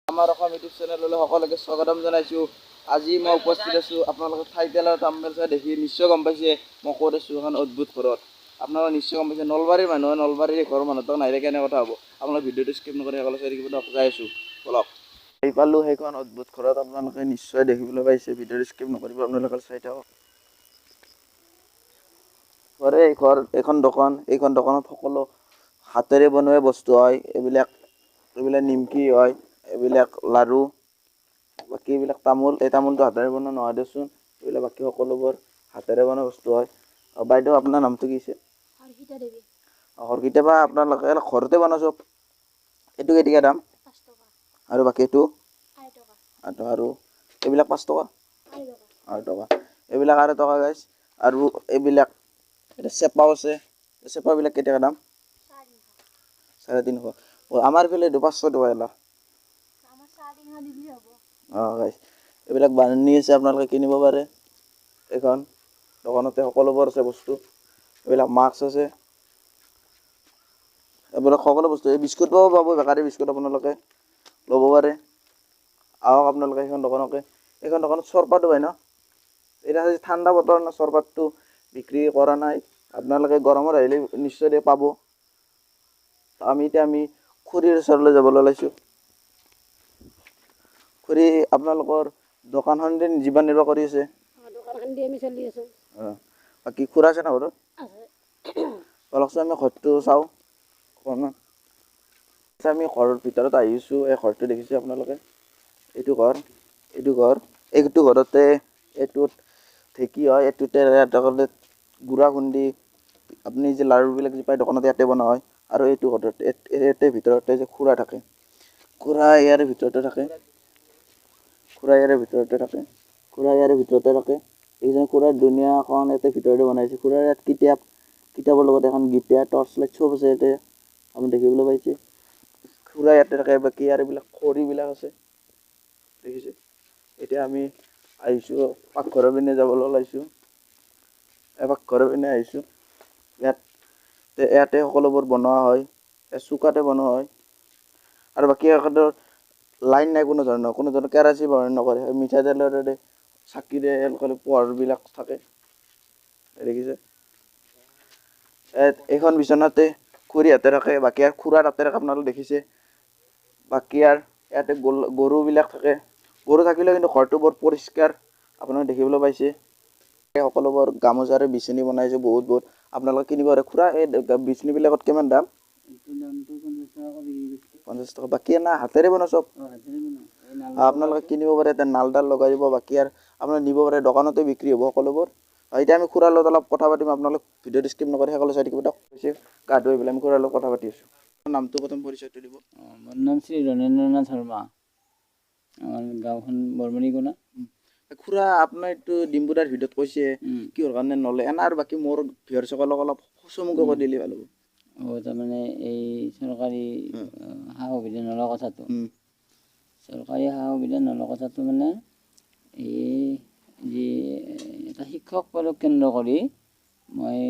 আমাৰ অসম ইউটিউব চেনেললৈ সকলোকে স্বাগতম জনাইছোঁ। আজি মই উপস্থিত আছোঁ, আপোনালোকে টাইটেল আৰু থাম্বনেইল চাই দেখি নিশ্চয় গম পাইছে মই ক'ত আছোঁ। এখন অদ্ভুত ঘৰত। আপোনালোকে নিশ্চয় গম পাইছে, নলবাৰীৰ মানুহ, নলবাৰীৰ ঘৰৰ মানুহটো নাহিলে কেনে কথা হ'ব? আপোনালোকে ভিডিঅ'টো স্কিপ নকৰি সকলো চাই থাকিব। দিয়ক, যাই আছোঁ, বলক। আহি পালোঁ সেইখন অদ্ভুত ঘৰত। আপোনালোকে নিশ্চয় দেখিবলৈ পাইছে। ভিডিঅ'টো স্কিপ নকৰিব, আপোনালোকে চাই থাকক। ঘৰে এই ঘৰ, এইখন দোকান। এইখন দোকানত সকলো হাতেৰে বনোৱা বস্তু হয়। এইবিলাক এইবিলাক নিমকি হয়, এইবিলাক লাড়ু, বাকী এইবিলাক তামোল। এই তামোলটো হাতেৰে বনোৱা নহয় দেচোন। এইবিলাক বাকী সকলোবোৰ হাতেৰে বনোৱা বস্তু হয়। বাইদেউ, আপোনাৰ নামটো কি আছিল? হৰ্ষিতা দেৱী। হৰ্ষিতা বা, আপোনালোকে ঘৰতে বনাই চব। এইটো কেইটকা দাম? 5 টকা। আৰু বাকী এইটো? 2.5 টকা। 8 টকা। আৰু এইবিলাক 5 টকা? 2.5 টকা। 2.5 টকা। এইবিলাক 2.5 টকা গাইছ। আৰু এইবিলাক এতিয়া চেপাও আছে। চেপাবিলাক কেইটকা দাম? 350। 350। আমাৰ ফালে এইটো 500 টকা এলা। আমাৰ 350 দিলেই হ'ব। অঁ গাইছ, এইবিলাক বান্ধনি আছে, আপোনালোকে কিনিব পাৰে। এইখন দোকানতে সকলোবোৰ আছে বস্তু। এইবিলাক মাস্ক আছে, এইবিলাক সকলো বস্তু। এই বিস্কুট পাব, বেকাৰী বিস্কুট আপোনালোকে ল'ব পাৰে। আহক আপোনালোকে সেইখন দোকানকে। এইখন দোকানত চৰপাতো পায় ন? এতিয়া আজি ঠাণ্ডা বতৰ ন, চৰপাতটো বিক্ৰী কৰা নাই। আপোনালোকে গৰমত আহিলে নিশ্চয় পাব। আমি এতিয়া আমি খুৰীৰ ওচৰলৈ যাবলৈ ওলাইছোঁ। খুৰী, আপোনালোকৰ দোকানখন দি জীৱন নিৰ্বাহ কৰি আছে? দোকানখন দি আমি চলি আছোঁ। অঁ, বাকী খুৰা আছে ন ঘৰত? আছে। বলকচোন, আমি ঘৰটো চাওঁ অকণমান। আমি ঘৰৰ ভিতৰত আহিছোঁ। এই ঘৰটো দেখিছে আপোনালোকে, এইটো ঘৰ, এইটো ঘৰ। এইটো ঘৰতে এইটোত ঢেঁকী হয়। এইটোতে গুড়া খুন্দি আপুনি যে লাড়ুবিলাক যে পায় দোকানত, ইয়াতে বনোৱা হয়। আৰু এইটো ঘৰতে ইয়াতে ভিতৰতে যে খুৰা থাকে, খুৰা ইয়াৰে ভিতৰতে থাকে। খুৰা ইয়াৰে ভিতৰতে থাকে। খুৰা ইয়াৰে ভিতৰতে থাকে। এইজন খুৰাৰ দুনীয়াখন ইয়াতে ভিতৰতে বনাইছে। খুৰাৰ ইয়াত কিতাপ, কিতাপৰ লগত এখন গীটাৰ, টৰ্চ লাইট চব আছে ইয়াতে, আপুনি দেখিবলৈ পাইছে। খুৰা ইয়াতে থাকে। বাকী ইয়াৰ এইবিলাক খৰিবিলাক আছে, দেখিছে। এতিয়া আমি আহিছোঁ, পাকঘৰৰ পিনে যাবলৈ ওলাইছোঁ। এই পাকঘৰৰ পিনে আহিছোঁ। ইয়াত ইয়াতে সকলোবোৰ বনোৱা হয়, চৌকাতে বনোৱা হয়। আৰু বাকী এখেতৰ লাইন নাই কোনো ধৰণৰ, কোনো ধৰণৰ কেৰাচি ব্যৱহাৰ নকৰে। মিঠাতেলৰ দৰে চাকিৰে এওঁলোকৰ পোহৰবিলাক থাকে, দেখিছে। এইখন বিচনাতে খুৰীহঁতে থাকে। বাকী আৰু খুৰা তাতে থাকে, আপোনালোকে দেখিছে। বাকী আৰু ইয়াতে গৰুবিলাক থাকে। গৰু থাকিলেও কিন্তু ঘৰটো বৰ পৰিষ্কাৰ, আপোনালোকে দেখিবলৈ পাইছে। সকলোবোৰ গামোচাৰে বিচনী বনাইছে বহুত বহুত, আপোনালোকে কিনিব পাৰে। খুৰা, এই বিচনীবিলাকত কিমান দাম? 50 টকা। বাকী এনে হাতেৰে বনোৱা চব, আপোনালোকে কিনিব পাৰে। ইয়াতে নালডাল লগাই দিব। বাকী আৰু আপোনালোকে নিব পাৰে, দোকানতে বিক্ৰী হ'ব সকলোবোৰ। এতিয়া আমি খুৰাৰ লগত অলপ কথা পাতিম। আপোনালোক ভিডিঅ'টো স্কিপ নকৰি সকলো চাই থাকিব। দিয়ক, হৈছে গা ধুই পেলাই আমি খুৰাৰ লগত কথা পাতি আছোঁ। নামটো প্ৰথম পৰিচয়টো দিব। মোৰ নাম শ্ৰী ৰণেন্দ্ৰনাথ শৰ্মা। আমাৰ গাঁওখন বৰমণিকোণা। খুৰা, আপোনাৰ এইটো ডিম্বুদাৰ ভিডিঅ'ত কৈছে, কিহৰ কাৰণে নলয় এনে? আৰু বাকী মোৰ ভিউৱাৰ্ছসকলক অলপ চমুকৈ কৈ দিলে ভাল হ'ব। অঁ, তাৰমানে এই চৰকাৰী সা সুবিধা নোলোৱা কথাটো, চৰকাৰী সা সুবিধা নোলোৱা কথাটো, মানে এই যি এটা শিক্ষক পদক কেন্দ্ৰ কৰি মই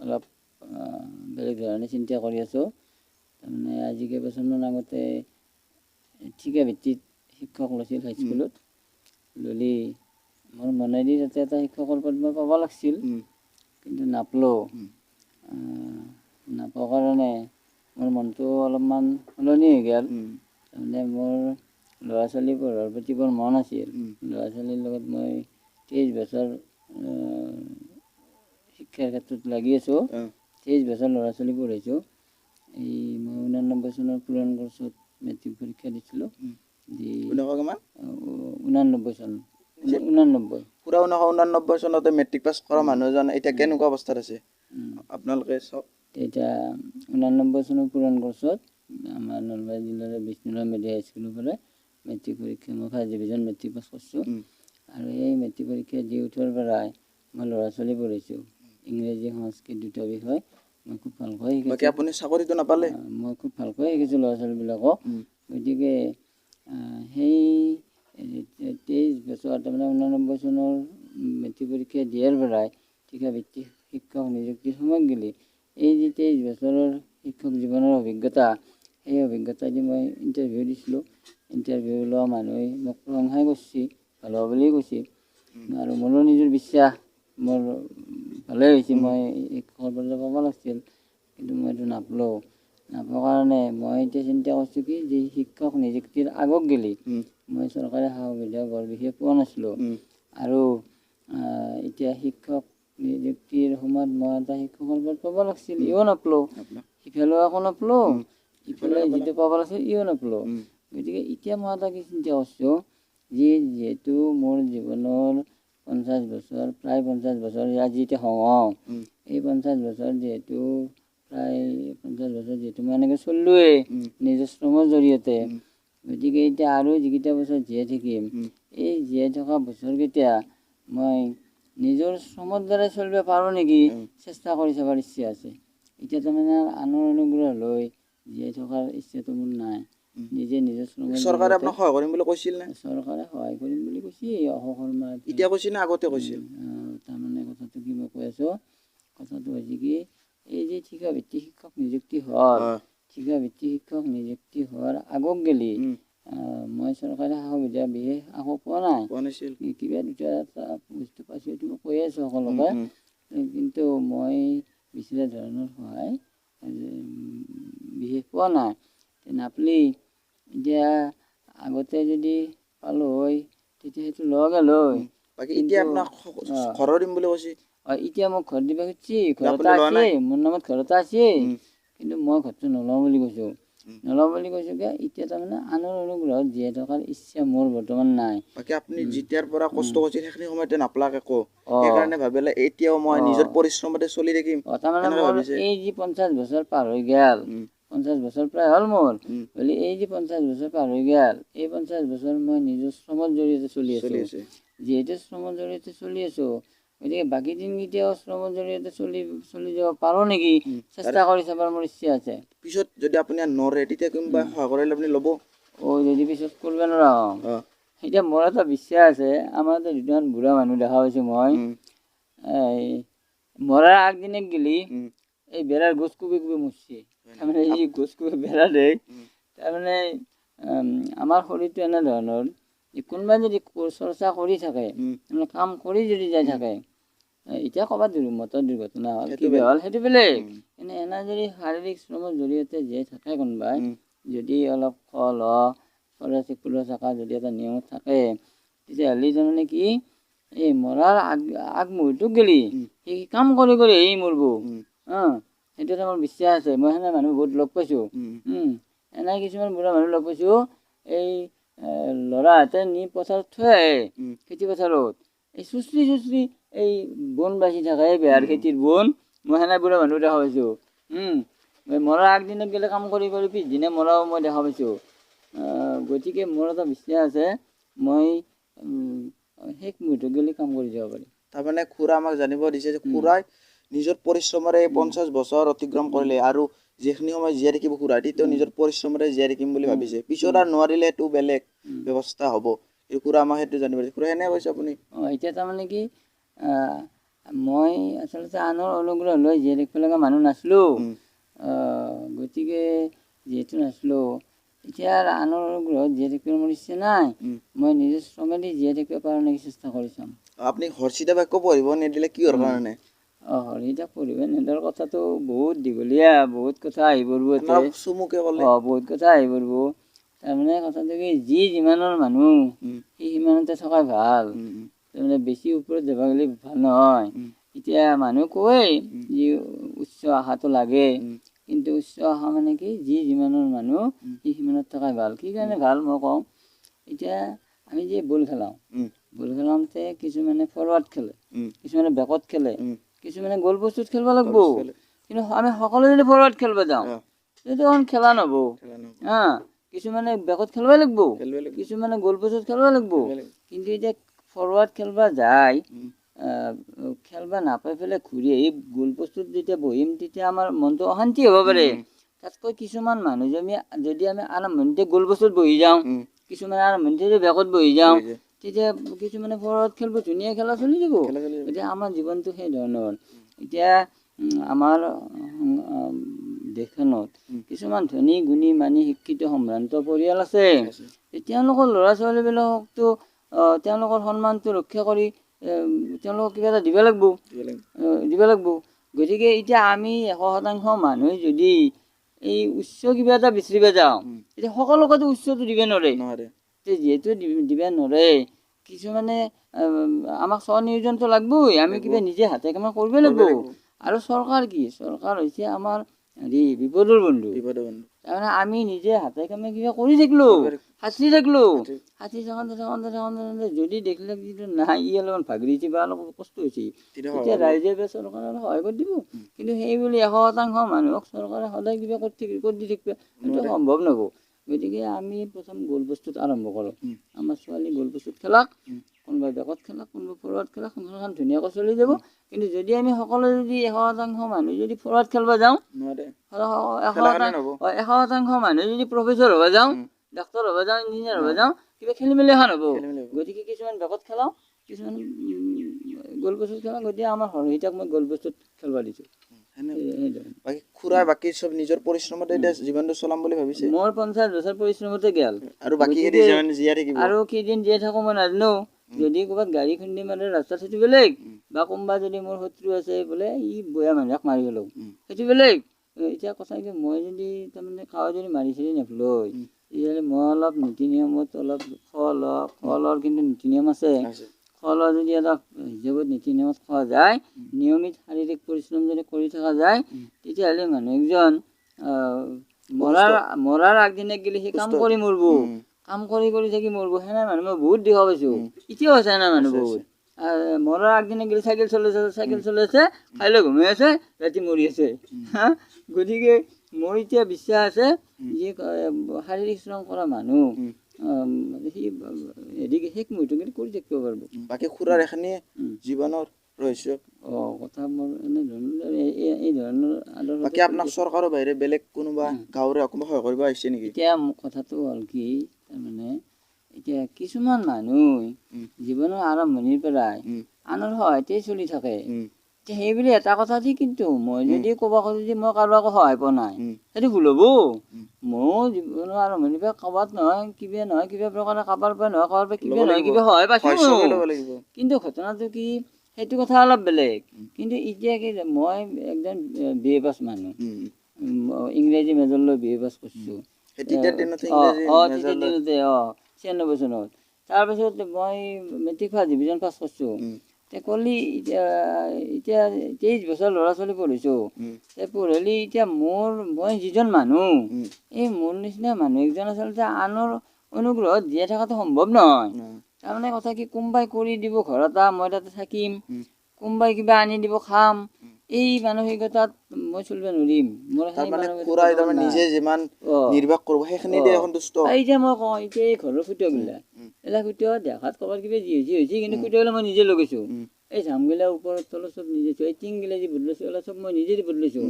অলপ বেলেগ ধৰণে চিন্তা কৰি আছোঁ। তাৰমানে আজি কেইবছৰমান আগতে ঠিকা ভিত্তিত শিক্ষক লৈছিল হাইস্কুলত। ল'লি মোৰ মনেদি যাতে এটা শিক্ষকৰ পদ মই পাব লাগছিল, কিন্তু নাপালোঁ। নাপোৱাৰ কাৰণে মোৰ মনটো অলপমান সলনি হৈ গ'ল। তাৰমানে মোৰ ল'ৰা ছোৱালী পঢ়োৱাৰ প্ৰতি বৰ মন আছিল। ল'ৰা ছোৱালীৰ লগত মই 23 বছৰ শিক্ষাৰ ক্ষেত্ৰত লাগি আছোঁ। 23 বছৰ ল'ৰা ছোৱালী পঢ়াইছোঁ। এই মই 89 চনৰ পূৰণ কোৰ্চত মেট্ৰিক পৰীক্ষা দিছিলোঁ দি। 19 কিমান? 89 চন, 89। খুৰা, 1989 চনতে মেট্ৰিক পাছ কৰা মানুহ এজন এতিয়া কেনেকুৱা অৱস্থাত আছে, আপোনালোকে চাওক। তেতিয়া 89 চনৰ পূৰণ কোৰ্চত আমাৰ নলবাৰী জিলাৰ বিষ্ণুৰাম মেধি হাইস্কুলৰ পৰা মেট্ৰিক পৰীক্ষা মই ফাৰ্ষ্ট ডিভিজন মেট্ৰিক পাছ কৰিছোঁ। আৰু এই মেট্ৰিক পৰীক্ষা দি উঠাৰ পৰাই মই ল'ৰা ছোৱালী পঢ়াইছোঁ। ইংৰাজী, সংস্কৃত দুটা বিষয় মই খুব ভালকৈ বাকী শিকাইছোঁ। আপুনি চাকৰিটো নাপালে? মই খুব ভালকৈ শিকাইছোঁ ল'ৰা ছোৱালীবিলাকক। গতিকে সেই 23 বছৰ, তাৰমানে 89 চনৰ মেট্ৰিক পৰীক্ষা দিয়াৰ পৰাই ঠিকাভিত্তিক শিক্ষক নিযুক্তিৰ সময়ত গ'লে এই যে 23 বছৰৰ শিক্ষক জীৱনৰ অভিজ্ঞতা, সেই অভিজ্ঞতা দি মই ইণ্টাৰভিউ দিছিলোঁ। ইণ্টাৰভিউ লোৱা মানুহে মোক প্ৰশংসাই কৰিছে, ভাল হ'ব বুলিয়ে কৈছে। আৰু মোৰো নিজৰ বিশ্বাস, মোৰ ভালেই হৈছে, মই শিক্ষকৰ পৰ্যায় পাব লাগিছিল, কিন্তু মই এইটো নাপালোঁ। নাপোৱাৰ কাৰণে মই এতিয়া চিন্তা কৰিছোঁ কি যে শিক্ষক নিযুক্তিৰ আগত গ'লে মই চৰকাৰী সা সুবিধা বৰ বিশেষ পোৱা নাছিলোঁ। আৰু এতিয়া শিক্ষক নিযুক্তিৰ সময়ত মই এটা শিক্ষকৰ পদ পাব লাগিছিল, ইও নাপালোঁ, সিফালেও একো নাপালোঁ, ইফালে যিটো পাব লাগিছিল ইও নাপালোঁ। গতিকে এতিয়া মই এটা কি চিন্তা কৰিছোঁ যে যিহেতু মোৰ জীৱনৰ 50 বছৰ, প্ৰায় 50 বছৰ আজি এতিয়া হওঁ, এই 50 বছৰ যিহেতু প্ৰায় 50 বছৰ যিহেতু মই এনেকৈ চলিলোৱেই নিজৰ শ্ৰমৰ জৰিয়তে, গতিকে এতিয়া আৰু যিকেইটা বছৰ জীয়াই থাকিম, এই জীয়াই থকা বছৰকেইটা মই নিজৰ শ্ৰমৰ দ্বাৰাই চলিব পাৰোঁ নেকি চেষ্টা কৰি চাবৰ ইচ্ছা আছে। এতিয়া তাৰমানে আনৰ অনুগ্ৰহ লৈ জীয়াই থকাৰ ইচ্ছাটো মোৰ নাই। নিজে নিজৰ শ্ৰমৰ। চৰকাৰে আপোনাক সহায় কৰিম বুলি কৈছিল নে? চৰকাৰে সহায় কৰিম বুলি কৈছে, অশোক শৰ্মা এতিয়া কৈছে নে আগতে কৈছিল? তাৰমানে কথাটো কি মই কৈ আছোঁ, কথাটো হৈছে কি এই যে ঠিকাভিত্তিক শিক্ষক নিযুক্তি হ'ল, ঠিকাভিত্তিক শিক্ষক নিযুক্তি হোৱাৰ আগত গ'লে মই চৰকাৰী সা সুবিধা বিশেষ একো পোৱা নাই, কিবা দুটা এটা বস্তু পাইছোঁ, এইটো মই কৈ আছোঁ সকলোকে, কিন্তু মই বিচৰা ধৰণৰ সহায় বিশেষ পোৱা নাই। নাপালি এতিয়া আগতে যদি পালোঁ হয় তেতিয়া সেইটো লোৱা গ'ল হয়। বাকী এতিয়া আপোনাক ঘৰৰ দিম বুলি কৈছে? এতিয়া মোক ঘৰ দিব খুজিছে, ঘৰ এটা আছে, মোৰ নামত ঘৰ এটা আছে, কিন্তু মই ঘৰটো নলওঁ বুলি কৈছোঁ। নলওঁ বুলি কৈছোঁ কিয়, এতিয়া তাৰমানে আনৰ অনুগ্ৰহত জীয়াই থকাৰ ইচ্ছা মোৰ বৰ্তমান নাই। বাকী আপুনি যেতিয়াৰ পৰা কষ্ট কৰিছিল সেইখিনি সময়তে নাপালাক একো, সেইকাৰণে ভাবিলে এতিয়াও মই নিজৰ পৰিশ্ৰমতে চলি থাকিম। তাৰমানে মোৰ এই যি 50 বছৰ পাৰ হৈ গ'ল, 50 বছৰ প্ৰায় হ'ল মোৰ, বুলি এই যি 50 বছৰ পাৰ হৈ গ'ল, এই 50 বছৰ মই নিজৰ শ্ৰমৰ জৰিয়তে চলি আছোঁ। যিহেতু শ্ৰমৰ জৰিয়তে চলি আছোঁ, গতিকে বাকী দিনকেইটাও শ্ৰমৰ জৰিয়তে চলি চলি যাব পাৰোঁ নেকি চেষ্টা কৰি চাবৰ মোৰ ইচ্ছা আছে। পিছত যদি আপুনি নৰে তেতিয়া কোনোবাই সহায় কৰিলে আপুনি ল'ব? অ', যদি পিছত কৰিব নোৱাৰা, এতিয়া মোৰ এটা বিশ্বাস আছে, আমাৰ এটা দুটামান বুঢ়া মানুহ দেখা পাইছোঁ মই, এই মৰাৰ আগদিনা গেলি এই বেৰাৰ গছ কুবি কুবি মৰছে। তাৰমানে এই গছ কুবি বেৰা দেই, তাৰমানে আমাৰ শৰীৰটো এনেধৰণৰ, কোনোবাই যদি চৰ্চা কৰি থাকে, তাৰমানে কাম কৰি যদি যাই থাকে, এতিয়া ক'ৰবাত মটৰ দুৰ্ঘটনা হ'ল কিবা হ'ল সেইটো বেলেগ, কিন্তু এনে যদি শাৰীৰিক শ্ৰমৰ জৰিয়তে জীয়াই থাকে কোনোবাই, যদি অলপ খোৱা লোৱা চলা থকা যদি এটা নিয়মত থাকে, তেতিয়াহ'লে তাৰমানে কি এই মৰাৰ আগমুহূৰ্তত গ'লি সি কাম কৰি কৰি এই মৰব। সেইটো এটা মোৰ বিশ্বাস আছে। মই সেনে মানুহ বহুত লগ পাইছোঁ, এনে কিছুমান বুঢ়া মানুহ লগ পাইছোঁ, এই ল'ৰাহঁতে নি পথাৰত থৈ আহে, খেতি পথাৰত এই চুচৰি চুচৰি এই বন বাচি থাকে, এই বেহাৰ খেতিৰ বন, মই সেনে বুঢ়া মানুহ দেখা পাইছোঁ। মৰাৰ আগদিনত গ'লে কাম কৰি কৰি পিছদিনা মৰাও মই দেখা পাইছোঁ। গতিকে মোৰ এটা বিশ্বাস আছে, মই শেষ মুহূৰ্তত গ'লে কাম কৰি যাব পাৰিম। তাৰমানে খুৰা আমাক জানিব দিছে যে খুৰাই নিজৰ পৰিশ্ৰমেৰে 50 বছৰ অতিক্ৰম কৰিলে আৰু যিখিনি সময় জীয়াই থাকিব খুৰাই তেওঁ নিজৰ পৰিশ্ৰমেৰে জীয়াই থাকিম বুলি ভাবিছে। পিছত আৰু নোৱাৰিলে সেইটো বেলেগ ব্যৱস্থা হ'ব। এই খুৰা আমাক সেইটো জানিব দিছে। খুৰা সেনে কৈছে আপুনি? এতিয়া তাৰমানে কি, মই আচলতে আনৰ অনুগ্ৰহ লৈ জীয়াই থাকিব লগা মানুহ নাছিলোঁ, গতিকে যিহেতু নাছিলোঁ, এতিয়া আনৰ অনুগ্ৰহত জীয়াই থাকিব মোৰ ইচ্ছা নাই, মই নিজৰ শ্ৰমেদি জীয়াই থাকিব পাৰোঁ নেকি চেষ্টা কৰি চাম। আপুনি হৰ্ষিতা বাক্য পঢ়িব নিদিলে কিহৰ কাৰণে? হৰিতা পঢ়িব নিদিয়াৰ কথাটো বহুত দীঘলীয়া, বহুত কথা আহি পৰিব। চুমুকে ক'লে বহুত কথা আহি পৰিব। তাৰমানে কথাটো কি, যি যিমানৰ মানুহ সি সিমানতে থকাই ভাল, তাৰমানে বেছি ওপৰত যাব গ'লে ভাল নহয়। এতিয়া মানুহ কয় যি উচ্চ আশাটো লাগে, কিন্তু উচ্চ আশা মানে কি, যি যিমানৰ মানুহ সি সিমানত থকাই ভাল। কি কাৰণে ভাল মই কওঁ, এতিয়া আমি যে বল খেলাওঁ, বল খেলাওঁতে কিছুমানে ফৰৱাৰ্ড খেলে, কিছুমানে বেকত খেলে, কিছুমানে গ'ল পোষ্টত খেলিব লাগিব, কিন্তু আমি সকলোৱে যদি ফৰৱাৰ্ড খেলিব যাওঁ তেতিয়া খেলা নহ'ব। হা, কিছুমানে বেকত খেলিবই লাগিব, কিছুমানে গ'ল পোষ্টত খেলিব লাগিব, কিন্তু এতিয়া ফৰৱাৰ্ড খেলিব যায়, খেলিব নাপাই পেলাই ঘূৰি আহি গ'ল পোষ্টত যেতিয়া বহিম তেতিয়া আমাৰ মনটো অশান্তি হ'ব পাৰে। তাতকৈ কিছুমান মানুহ যদি আমি আৰম্ভণিতে গ'ল পোষ্টত বহি যাওঁ, কিছুমানে আৰম্ভণিতে বেকত বহি যাওঁ, তেতিয়া কিছুমানে ফৰৱাৰ্ড খেলিব, ধুনীয়া খেলা চলি যাব। এতিয়া আমাৰ জীৱনটো সেই ধৰণৰ। এতিয়া আমাৰ দেশখনত কিছুমান ধনী গুণী মানি শিক্ষিত সম্ভ্ৰান্ত পৰিয়াল আছে, তেওঁলোকৰ ল'ৰা ছোৱালীবিলাকতো তেওঁলোকৰ সন্মানটো ৰক্ষা কৰি তেওঁলোকক কিবা এটা দিব লাগিব, দিব লাগিব। গতিকে এতিয়া আমি 100% মানুহে যদি এই উচ্চ কিবা এটা বিচাৰিব যাওঁ, এতিয়া সকলোকেতো উচ্চটো দিব নোৱাৰে। যিহেতু দিব নোৱাৰে, কিছুমানে আমাক স্বনিয়োজনটো লাগিবই, আমি কিবা নিজে হাতে কামে কৰিব লাগিব। আৰু চৰকাৰ কি, চৰকাৰ হৈছে আমাৰ হেৰি বিপদৰ বন্ধু। তাৰমানে আমি নিজে হাতে কামে কিবা কৰি থাকিলোঁ, সাঁচি থাকিলোঁ, সাঁচি থাকোঁতে থাকোঁতে থাকোঁতে থাকোঁতে যদি দেখিলে যিটো নাই ই অলপমান ভাগৰিছে বা অলপ কষ্ট হৈছে, তেতিয়া ৰাইজে বা চৰকাৰে অলপ সহায় কৰি দিব। কিন্তু সেই বুলি 100% মানুহক চৰকাৰে সদায় কিবা কৰি দি থাকিব সেইটো সম্ভৱ নহ'ব। গতিকে আমি প্ৰথম গোল বস্তুত আৰম্ভ কৰোঁ। আমাৰ ছোৱালী গোল বস্তুত খেলাক, কোনোবাই বেকত খেলাক, কোনোবাই ফৰৱাৰ্ড খেলাক, সংসাৰখন ধুনীয়াকৈ চলি যাব। কিন্তু যদি আমি সকলোৱে যদি 100% মানুহ যদি ফৰৱাৰ্ড খেলিব যাওঁ, 100% মানুহ যদি প্ৰফেচৰ হ'ব যাওঁ, ডাক্তৰ হ'ব যাওঁ, ইঞ্জিনিয়াৰ হ'ব যাওঁ, কিবা খেলি মেলি এখন হ'ব। গতিকে কিছুমান বেকত খেলাওঁ, কিছুমান গোল বস্তুত খেলাওঁ। গতিকে আমাৰ হৰহিতাক মই গোল বস্তুত খেলিব দিছোঁ। বাকী খুৰা বাকী চব নিজৰ পৰিশ্ৰমতে এতিয়া জীৱনটো চলাম বুলি ভাবিছে? মোৰ 50 বছৰ পৰিশ্ৰমতে গেল, আৰু বাকী জীয়াই থাকিব আৰু কেইদিন জীয়াই থাকোঁ মই নাজানো। যদি ক'ৰবাত গাড়ী খুন্দি মাৰে ৰাস্তাত সেইটো বেলেগ, বা কোনোবা যদি মোৰ শত্ৰু আছে বোলে ই বয়া মানুহক মাৰি পেলাওঁ সেইটো বেলেগ। এতিয়া কথা কি, মই যদি তাৰমানে কাৰো যদি মাৰি চাৰি নেপেলৈ, তেতিয়াহ'লে মই অলপ নীতি নিয়মত অলপ খোৱা লোৱা, খোৱা লোৱাৰ কিন্তু নীতি নিয়ম আছে। খোৱা লোৱা যদি এটা হিচাপত নীতি নিয়মত খোৱা যায়, নিয়মিত শাৰীৰিক পৰিশ্ৰম যদি কৰি থকা যায়, তেতিয়াহ'লে মানুহ একজন মৰাৰ আগদিনা গ'লে সি কাম কৰি মৰব, কাম কৰি কৰি থাকি মৰব। সেনে মানুহ মই বহুত দেখা পাইছোঁ, এতিয়াও আছে সেনে মানুহ বহুত। মৰাৰ আগদিনা গ'লে চাইকেল চলাইছে, চাইকেল চলাইছে, খাই লৈ ঘুমাই আছে, ৰাতি মৰি আছে। হা, গতিকে মোৰ এতিয়া বিশ্বাস আছে যে শাৰীৰিক শ্ৰম কৰা মানুহ সি হেৰি শেষ মুহূৰ্ত কিন্তু কৰি থাকিব পাৰিব। বাকী খুৰাৰ এখিনি জীৱনৰ ৰহস্য কথা মোৰ এনেধৰণৰ এই ধৰণৰ আদৰ্শ। বাকী আপোনাক চৰকাৰৰ বাহিৰে বেলেগ কোনোবা গাঁৱৰে কোনোবা সহায় কৰিব আহিছে নেকি? এতিয়া কথাটো হ'ল কি, তাৰমানে এতিয়া কিছুমান মানুহ জীৱনৰ আৰম্ভণিৰ পৰাই আনৰ সহায়তেই চলি থাকে। এতিয়া সেইবুলি এটা কথা ঠিক, কিন্তু মই যদি ক'ব খোজোঁ যে মই কাৰোবাকো সহায় পোৱা নাই, সেইটো ভুল হ'ব। ময়ো জীৱনৰ আৰম্ভণিৰ পৰা ক'ৰবাত নহয় কিবা নহয় কিবা প্ৰকাৰে কাৰোবাৰ পৰা নহয় কাৰোবাৰ পৰা কিবা নহয় কিবা সহায় পাইছোঁ। কিন্তু ঘটনাটো কি, সেইটো কথা অলপ বেলেগ। কিন্তু এতিয়া কি, মই একজন BA পাছ মানুহ, ইংৰাজী মেজৰ লৈ BA পাছ কৰিছোঁ দিনতে, 96 চনত। তাৰপিছত মই মেট্ৰিক ফাৰ্ষ্ট ডিভিজন পাছ কৰিছোঁ। তে ক'লি এতিয়া এতিয়া 23 বছৰ ল'ৰা ছোৱালী পঢ়িছোঁ। তে পঢ়িলি এতিয়া মোৰ মই যিজন মানুহ, এই মোৰ নিচিনা মানুহ একজন আচলতে আনৰ অনুগ্ৰহত জীয়াই থকাটো সম্ভৱ নহয়। তাৰমানে কথা কি, কোনোবাই কৰি দিব ঘৰ এটা, মই তাতে থাকিম, কোনোবাই কিবা আনি দিব খাম, এই মানসিকতাত মই চলিব নোৱাৰিম। এতিয়া মই কওঁ, এতিয়া এই ঘৰৰ খুটিয়াগিলা, এইবিলাক খুটিয়া দেখাত ক'ৰবাত কিবা যি হৈছে হৈছে, কিন্তু খুটিয়াগিলা মই নিজে লগাইছোঁ। এই জামগিলা ওপৰত তলত চব নিজে, এই টিংগিলা যি বদলাইছোঁ এইবিলাক চব মই নিজে বদলাইছোঁ,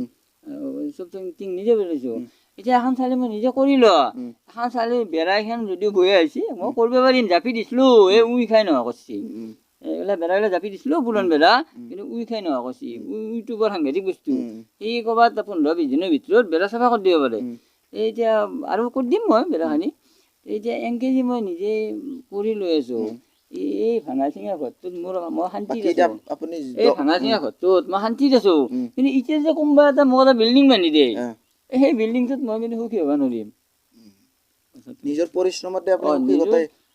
চব টিং নিজে বদলাইছোঁ। এতিয়া এখন চালি মই নিজে কৰি লোৱা, এখন চালি বেৰাইখন যদিও বৈ আহিছে মই কৰিব পাৰিম। জাপি দিছিলোঁ, এই উই খাই নোহোৱা কৰিছে, এইবিলাক বেৰাবিলাক জাপি দিছিলোঁ পুৰণ বেৰা, কিন্তু উই খাই নোহোৱা কৰিছে। উইটো বৰ সাংঘাতিক বস্তু, সি ক'ৰবাত 15-20 দিনৰ ভিতৰত বেৰা চাফা কৰি দিব পাৰে। এই এতিয়া আৰু কৰি দিম মই বেৰাখিনি। এতিয়া এনকে যে মই নিজে কৰি লৈ আছোঁ। এই ভাঙা চিঙা ঘৰটোত মোৰ মই শান্তিত আছোঁ, এই ভাঙা চিঙা ঘৰটোত মই শান্তিত আছোঁ। কিন্তু এতিয়া যে কোনোবা এটা মোক এটা বিল্ডিং বান্ধি দিয়ে, সেই বিল্ডিংটোত মই কিন্তু সুখী হ'ব নোৱাৰিম। নিজৰ পৰিশ্ৰমতে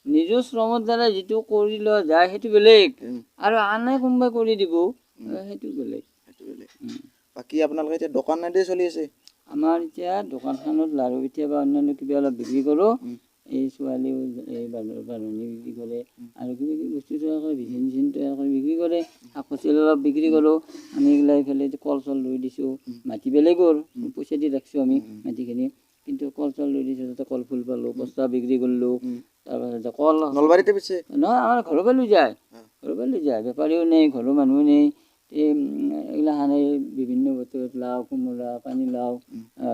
নিজৰ শ্ৰমৰ দ্বাৰা যিটো কৰি লোৱা যায় সেইটো বেলেগ, আৰু আনে কোনোবাই কৰি দিব সেইটো বেলেগ। বাকী আপোনালোকে এতিয়া দোকানেদি চলি আছে? আমাৰ এতিয়া দোকানখনত লাড়ু পিঠা বা অন্যান্য কিবা অলপ বিক্ৰী কৰোঁ। এই ছোৱালীও এই বাঢ়নী বিক্ৰী কৰে, আৰু কিবা কিবি বস্তু তৈয়াৰ কৰে, বিচিন চিচিন তৈয়াৰ কৰি বিক্ৰী কৰে, শাক পাচলি অলপ বিক্ৰী কৰোঁ। আমি এইগিলা এইফালে কল চল ৰুই দিছোঁ, মাটি বেলেগৰ পইচা দি ৰাখিছোঁ আমি মাটিখিনি, কিন্তু কল চল ৰুই দিছোঁ, তাতে কল ফুল পালোঁ, পচলা বিক্ৰী কৰিলোঁ। তাৰপাছত কল নলবাৰীতে বেচে নহয়, আমাৰ ঘৰৰ পৰা লৈ যায়, ঘৰৰ পৰা লৈ যায়, বেপাৰীও নেই, ঘৰৰ মানুহো নেই। এই এইগিলাখান এই বিভিন্ন বতৰত লাও, কোমোৰা, পানীলাও,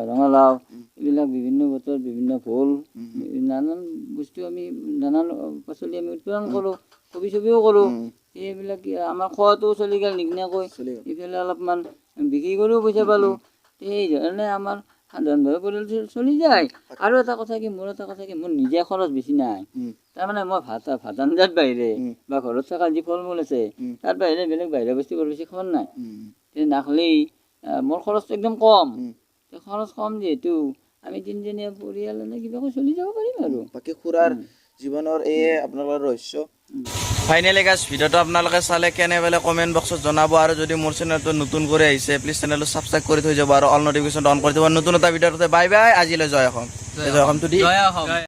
ৰঙালাও, এইবিলাক বিভিন্ন বতৰত বিভিন্ন ভোল, নানান বস্তু আমি নানান পাচলি আমি উৎপাদন কৰোঁ, কবি চবিও কৰোঁ। এইবিলাক আমাৰ খোৱাটোও চলি গ'ল নিকিনাকৈ, ইফালে অলপমান বিক্ৰী কৰিও পইচা পালোঁ। সেইধৰণে আমাৰ সাধাৰণভাৱে পৰিয়াল চলি যায়। আৰু এটা কথা কি, মোৰ এটা কথা কি, মোৰ নিজে খৰচ বেছি নাই। তাৰমানে মই ভাত ভাত আঞ্জাত বাহিৰে বা ঘৰত থকা যি ফল মূল আছে, তাৰ বাহিৰে বেলেগ বাহিৰা বস্তু বৰ বেছি খোৱা নাই। নাখলেই মোৰ খৰচটো একদম কম। খৰচ কম যিহেতু আমি তিনিজনীয়া পৰিয়াল এনে কিবাকৈ চলি যাব পাৰিম আৰু। বাকী খুৰাৰ জীৱনৰ এয়ে আপোনালোকৰ ৰহস্য। ফাইনেলি গাইজ, ভিডিঅ'টো আপোনালোকে চালে কেনে পালে কমেণ্ট বক্সত জনাব। আৰু যদি মোৰ চেনেলটো নতুন কৰি আহিছে, প্লিজ চেনেলটো ছাবস্ক্ৰাইব কৰি থৈ যাব আৰু অল নটিফিকেশ্যন অন কৰি থ'ব। নতুন এটা ভিডিঅ'তে বাই বাই। আজিলৈ জয় অসম। জয় অসমটো দি। জয় অসম।